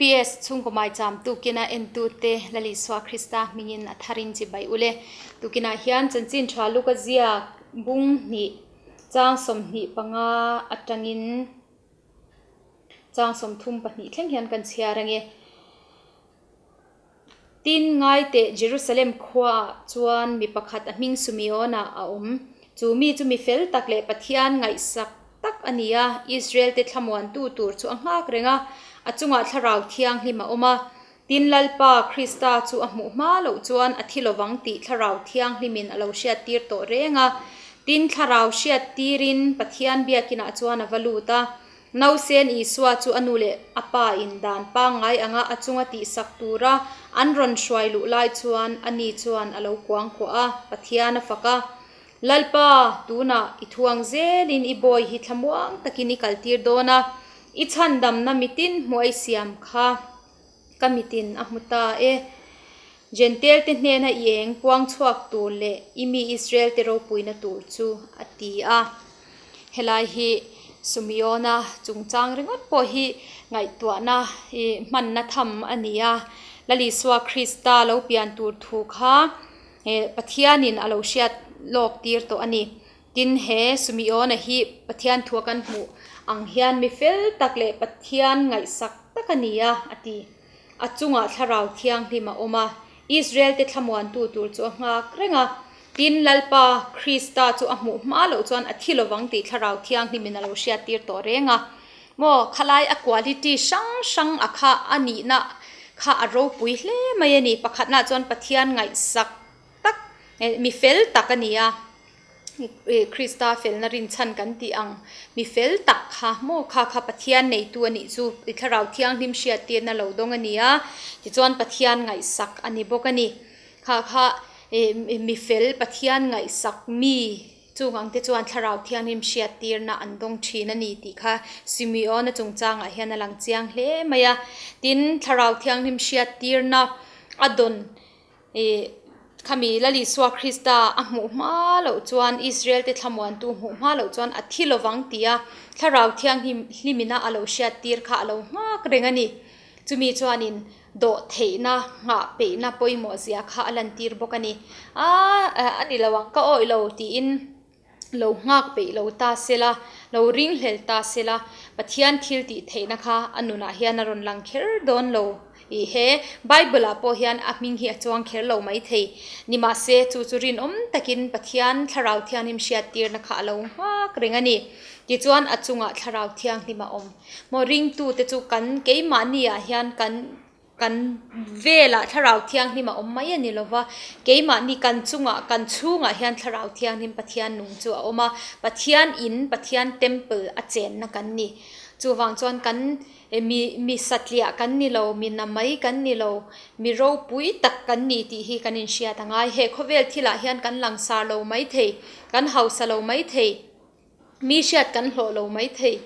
LPS chhungkaw maicham tukina entute Lalisua Krista hmingin a tharin chibai ule. Tukinah hian chanchin tha luka ziak bung hnih chang 25 atangin chang 32 thleng hian kan chhiar ange. Tin ngai teh Jerusalem khuaah chuan mi pakhat a hming Sumeona a awm. Chu mi chu mi fel tak leh Pathian ngaihsak tak a ni a, Israel te thlamuantu tur chu a nghak reng a, a chungah thlarau thianghlim a awm a. Tin Lalpa Krista chu a hmuh hma loh chuan a thi lovang tih thlarau thianghlimin a lo hriattir tawh reng a. Tin thlarau hriattirin Pathian biakinah chuan a va lut a. Nausen Isua chu a nu leh a pa in dan pangngai anga a chunga tihsak tura an rawn hruai luh lai chuan ani chuan a lo kuangkuah a, Pathian a fak a. Lalpa, tunah i thuang zelin i bawi hi thlamuang takin i kaltir dawn a, i chhandamna mitin hmuh a i siam kha ka mitin a hmu ta e. Jentail te hnena i eng puang chhuak tur leh i mi Israel te ropuina tur chu a ti a. Helai hi Sumeona chungchang ringawt pawh hi ngaihtuahna i hmanna tham a ni a. Lalisua Krista lo pian tur thu kha Pathianin a lo hriat lawk tir tawh a ni. Tin he Sumeona hi Pathian thua kan hmuh ang hian mi fel tak leh Pathian ngaihsak tak a ni a, a ti. A chungah thlarau thianghlim a awm a, Israel te thlamuantu tur chu a nghak reng a. Tin, Lalpa Krista chu a hmuh hma loh chuan a thi lovang tih thlarau thianghlimin a lo hriattir tawh reng a. Maw, khalai a quality hrang hrang a kha a nihna kha a ropui hle mai a ni. Pakhatnaah chuan Pathian ngaihsak tak, mi fel tak a ni a. Krista felna rinchhan kan tih ang mi fel tak kha maw kha kha Pathian neitu a nih chu i thlarau thianghlim hriattirna lo dawng a ni a, tichuan Pathian ngaihsak a ni bawk a ni. Kha kha mi fel Pathian ngaihsak mi chung ang te chuan thlarau thianghlim hriattirna an dawng thin a ni tih kha Simeon-a chungchangah hian a lang chiang hle mai a. Tin, thlarau thianghlim hriattirna a dawn Ih, khami Lal Isua Krista a hmuh hma loh chuan, Israel te thlamuantu hmuh hma loh chuan a thi lovang tia Thlarau Thianghlimina a lo hriattir kha a lo nghak reng a ni. Chumi chuanin dawh theihna, nghah peihna pawimawh zia kha a lantir bawk a ni. A, a ni lo ang, ka awih lo tiin lo nghak peih lo ta sela, lo ringhlel ta sela, Pathian thil tih theihna kha a nunah hian a rawn lang kher dawn lo. Ih he Bible ah pawh hian a hming hi a chuang kher lo mai thei. Nimahse, chu chu rinawm takin Pathian Thlarau Thianghlim hriattirna kha a lo nghak reng a ni. Tichuan a chungah Thlarau Thianghlim a awm. Maw ringtute chu kan keimahni ah hian kan Kan velah Thlarau Thianghlim a awm mai a ni lova, keimahni kan chungah, kan chhungah hian Thlarau Thianghlim Pathian nung chu a awm a, Pathian in, Pathian temple a chenna kan ni. Chuvang chuan kan mi mi satliah kan ni lo, mi namai kan ni lo, mi ropui tak kan ni tih hi kan inhriat a ngai. He khawvel thilah hian kan langsar lo mai thei, kan hausa lo mai thei. Mi hriat kan hlawh lo mai thei,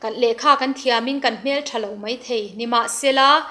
kan lehkha kan thiamin kan hmel tha lo mai thei. Nimahsela,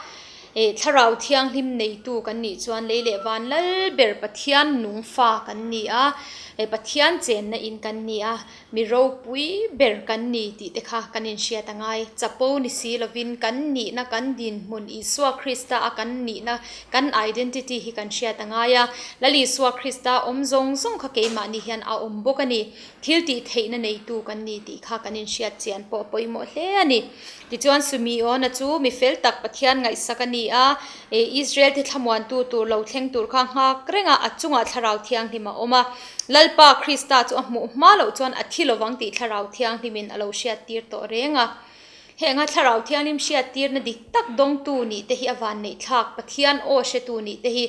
eh Thlarau Thianghlim neitu kan nih chuan lei leh van lal ber Pathian nung fa kan ni a, eh Pathian chenna in kan ni a, mi ropui ber kan ni tih te kha kan inhriat a ngai. Chapo ni si lovin kan nihna kan dinhmun Isua Krista a kan nihna kan identity hi kan hriat a ngai a, Lal Isua Krista awm zawng zawng kha keimahni hian a awm bawk a ni. Thil tih theihna neitu kan ni tih kha kan inhriat chian pawh a pawimawh hle a ni. Tichuan Sumeona chu mi fel tak Pathian ngaihsak a ni a, Israel te thlamuantu tur lo thleng tur kha nghak reng a, a chungah Thlarau Thianghlim a awm a. Lalpa Krista chu a hmuh hma loh chuan a thi lovang tih Thlarau Thianghlimin a lo hriattir tawh reng a. Henga Thlarau Thianghlim hriattirna dik tak dawngtu nih te hi a van neih thlak, Pathian aw hretu nih te hi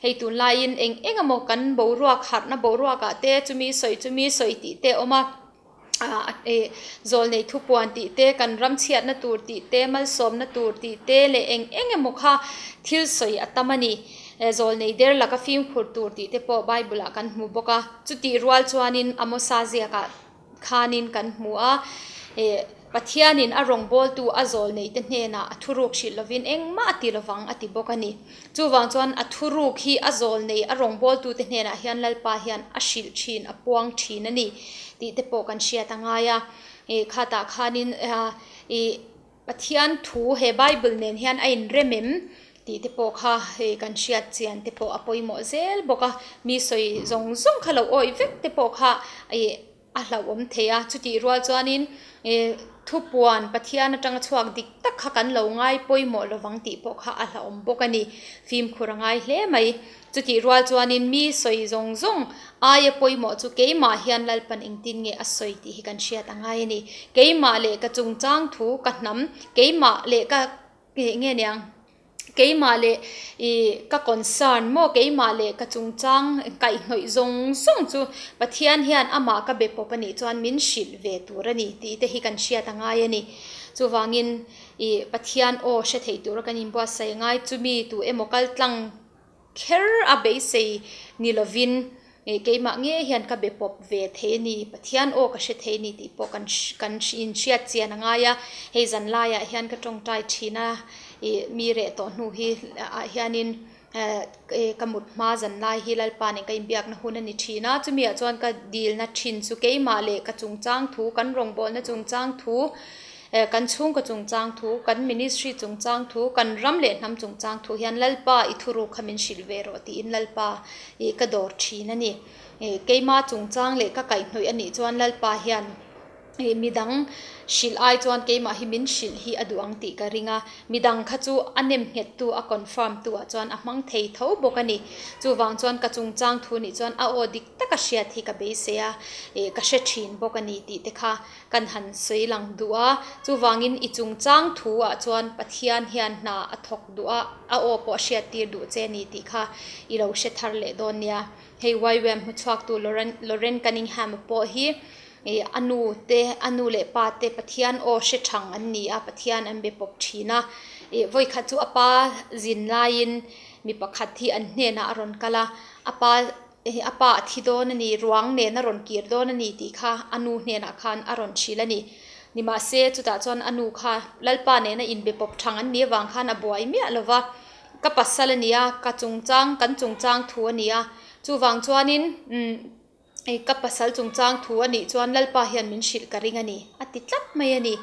hei tunlaiin eng eng emaw kan boruak harhna boruakah te chumi sawi chumi sawi tih te a awm a, ah eh zawlnei thupuan tih te, kan ram chhiatna tur tih te, malsawmna tur tih te leh eng eng emaw kha thil sawi a tam a ni. Zawlnei der laka fimkhur tur tih te pawh Bible ah kan hmu bawk a, chutih rual chuanin Amosa ziakah khanin kan hmu a, eh Pathianin a rawngbawltu a zawl neite hnenah a thuruk hrilh lovin engmah a ti lovang a ti bawk a ni. Chuvang chuan a thuruk hi a zawl nei a rawngbawltute hnenah hian Lalpa hian a hrilh thin, a puang thin a ni tih te pawh kan hriat a ngai a. Eh khatah khanin ih. Pathian thu he Bible nen hian a inrem em tih te pawh kha hei kan hriat chian te pawh a pawimawh zel bawk a, mi sawi zawng zawng kha lo awih vek te pawh kha ih a hlauhawm thei a, chutih rual chuanin ih thupuan Pathian atanga chhuak dik tak kha kan lo ngai pawimawh lovang tih pawh kha a hlauhawm bawk a ni, fimkhur a ngai hle mai. Chutih rual chuanin mi sawi zawng zawng aia pawimawh chu keimah hian Lalpan engtin nge a sawi tih hi kan hriat a ngai a ni. Keimah leh ka chungchang thu ka hnam, keimah leh ka nge niang, keimah leh ih ka concern maw, keimah leh ka chungchang kaihhnawih zawng zawng chu Pathian hian amah ka be pawp a nih chuan min hrilh ve tur a ni tih te hi kan hriat a ngai a ni. Chuvangin ih Pathian aw hre thei tura kan inbuatsaih a ngai, chumi tu emaw kal tlang Kher a beisei ni lovin keimah nge hian ka be pawp ve thei a ni, Pathian aw ka hre thei a ni tih pawh kan kan inhriat chian a ngai a. Hei zan laiah hian ka tawngtai thin a, ih mi reh tawh hnu hi ah hianin ka mut hma zan lai hi Lalpa nen ka inbiakna hun a ni thin a, chumi ah chuan ka dilna thin chu keimah leh ka chungchang thu, kan rawngbawlna chungchang thu, Kan chhungkaw chungchang thu, kan ministry chungchang thu, kan ram leh hnam chungchang thu hian Lalpa i thuruk kha min hrilh ve rawh tiin Lalpa ih ka dawr thin a ni. Keima chungchang leh ka kaihhnawih a nih chuan Lalpa hian ih midang hrilh ai chuan keimah hi min hrilh hi a duh ang tih ka ring a. Midang kha chu a nem nghet tu, a confirm tu ah chuan a hmang thei tho bawk a ni. Chuvang chuan ka chungchang thu nih chuan a aw dik taka hriat hi ka beisei a, ih ka hre thin bawk a ni tih te kha Kan han sawi lang duh a, chuvangin i chungchang thu ah chuan Pathian hian hna a thawk duh a, a aw pawh a hriattir duh che a ni tih kha i lo hre thar leh dawn nia. Hei YWAM hmuchhuaktu Loren Loren Cunningham-a pawh hi ih a nu te, a nu leh pa te Pathian aw hre thang an ni a, Pathian an be pawp thin a. Ih vawikhat chu a pa zin laiin mi pakhat hi an hnenah a rawn kal a, a pa Hei a pa a thi dawn a ni, ruang nen a rawn kir dawn a ni tih kha a nu hnenah khan a rawn hrilh a ni. Nimahse, chutah chuan a nu kha Lalpa nena inbe pawp thang an nih avang khan a buai miah lo va, Ka pasal a ni a, ka chungchang, kan chungchang thu a ni a, chuvang chuanin umm ka pasal chungchang thu a nih chuan Lalpa hian min hrilh ka ring a ni, a ti tlat mai a ni.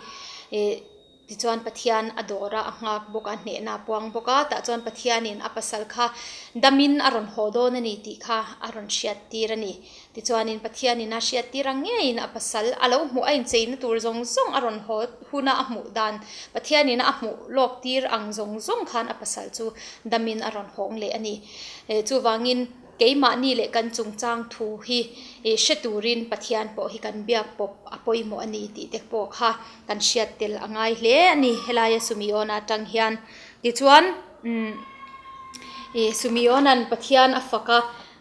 Tichuan Pathian a dawr a, a nghak bawk a, hnehna a puang bawk a, tah chuan Pathianin a pasal kha damin a rawn haw dawn a ni tih kha a rawn hriattir a ni. Tichuanin Pathianin a hriattir ang ngeiin a pasal a lo hmuh a incheina tur zawng zawng a rawn haw huna a hmuh dan Pathianin a hmuh lawk tir ang zawng zawng khan a pasal chu damin a rawn hawng leh a ni. Chuvangin. Keimahni leh kan chungchang thu hi hre turin Pathian pawh hi kan biak pawp a pawimawh a ni tih te pawh kha kan hriat tel a ngai hle a ni helaia Sumiona atang hian. Tichuan umm ih Sumiona'n Pathian a fak a,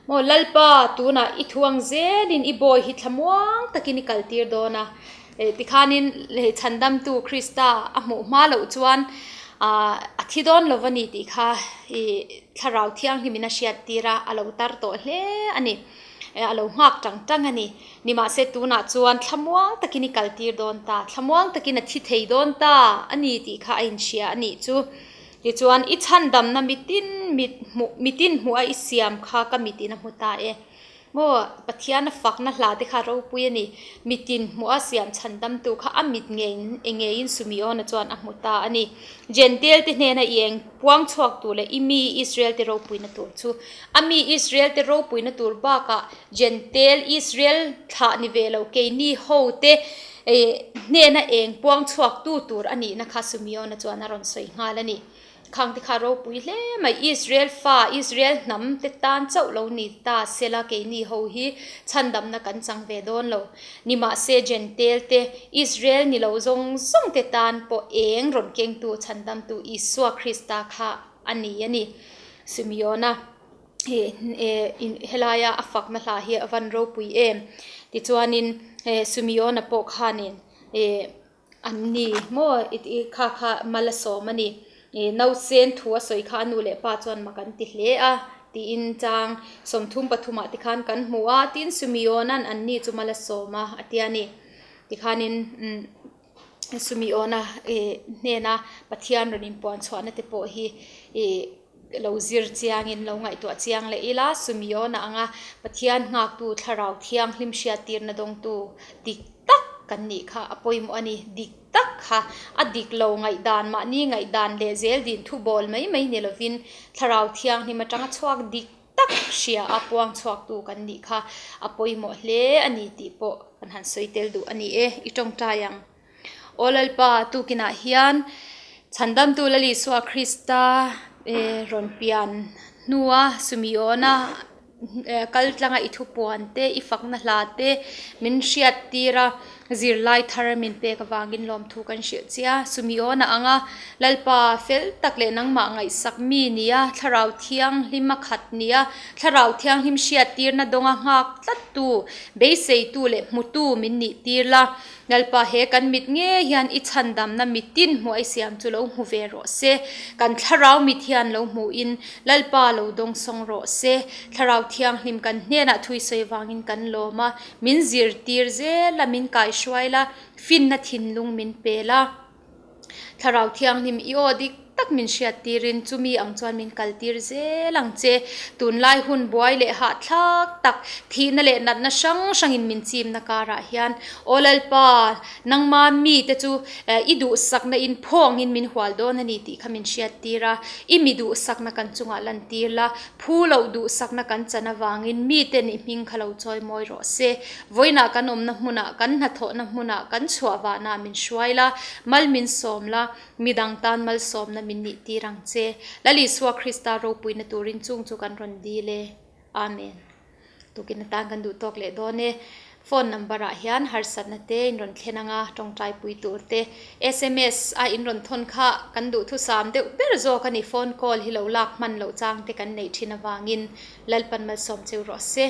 Maw Lalpa tunah i thu ang zelin i bawi hi thlamuang takin i kaltir dawn a, Tikhanin Chhandamtu Krista a hmuh hma loh chuan a thi dawn lo a ni tih kha Thlarau Thianghlimin a hriattir a, a lo tar tawh hle a ni. A lo nghak tang tang a ni. Nimahse tunah chuan thlamuang takin i kaltir dawn ta, thlamuang takin a thi thei dawn ta a ni tih kha a inhria a nih chu. Tichuan i chhandamna mitin mit hmuh mitin hmuh a i siam kha ka mitin a hmu ta e. Maw, Pathian a fakna hla te kha ropui a ni. Mitin hmuh a siam chhan damtu kha a mit ngei ngeiin Sumeona chuan a hmu ta a ni. Jentail te hnena i eng puang chhuak tur leh i mi Israel te ropuina tur chu a mi Israel te ropuina tur bakah Jentail Israel thlah ni ve lo keini ho te hnena eng puang chhuak tu tur a nihna kha Sumeona chuan a rawn sawi nghal a ni. Khang te kha ropui hle mai, Israel fa, Israel hnam te tan chauh lo ni ta sela keini ho hi chhandamna kan chang ve dawn lo. Nimahse Jentail te, Israel ni lo zawng zawng te tan pawh eng rawn kengtu chhandamtu Isua Krista kha a ni a ni. Simeona helaia a fakna hla hi a van ropui em. Tichuanin Simeona pawh khanin An ni maw i tih kha kha mal a sawm a ni. Ih nausen thu a sawi kha a nu leh pa chuan mak an ti hle a tiin chang 33 ah tikhan kan hmu a tin Sumiawna'n an ni chu mal a sawm a a tia ni. Tikhanin umm Sumiawna ih hnena Pathian rawn inpuan chhuahna te pawh hi ih lo zir chiangin lo ngaihtuah chiang leh ila Sumiawna anga Pathian nghaktu thlarau thianghlim hriattirna dawngtu dik tak. kan nih kha a pawimawh a ni. Dik tak kha a dik lo ngaihdan, mahni ngaihdan leh zel din thu bawl mai mai ni lovin Thlarau Thianghlim atanga chhuak dik tak hria a puang chhuaktu kan nih kha a pawimawh hle a ni tih pawh kan han sawi tel duh a ni e. I tawngtai ang. Aw Lalpa, tukinah hian Chhandamtu Lal Isua Krista rawn pian hnua Sumiona kal tlanga i thupuan te, i fakna hla te min hriat tir a, zirlai thar min pek avangin lawmthu kan hrilh che a. Sumiona anga Lalpa fel tak leh nangmah ngaihsak mi nia, Thlarau Thianghlim a khat nia, Thlarau Thianghlim hriat tirna dawnga nghak tlattu, beiseitu leh hmutu min nih tir la. Lalpa he kan mit ngei hian i chhandamna mitin hmuh ai siam chu lo hmu ve rawh se. Kan thlarau mit hian lo hmuhin Lalpa lo dawngsawng rawh se. Thlarau Thianghlim kan hnenah thui sawi vangin kan lawm a, min zirtir zel a, min kaihruai la, finna thinlung min pe la. Thlarau Thianghlim i aw dik tak min hriattirin chumi ang chuan min kaltir zel ang che. Tunlai hun buai leh hahthlak tak, thihna leh natna hrang hrangin min chimna karah hian Aw Lalpa, nangma mite chu i duhsakna in phawngin min hual dawn a ni tih kha min hriattir a. I mi duhsakna kan chungah lantir la, phu loh duhsakna kan chan avangin miten i hming kha lo chawi mawi rawh se. Vawiinah kan awmna hmunah, kan hnathawhna hmunah, kan chhuah vahna min hruai la, mal min sawm la, midang tan malsawmna min nih tir ang che. Lal Isua Krista ropuina turin chung chu kan rawn dil e. Amen. Tukin atan kan duh tawk leh dawn e. Phone number ah hian harsatna te in rawn thlen anga tawngtai pui tur te sms a in rawn thawn kha kan duhthusam deuh ber zawk a ni. Phone call hi lo lak hman loh chang te kan neih thin avangin Lalpan malsawm cheu rawh se.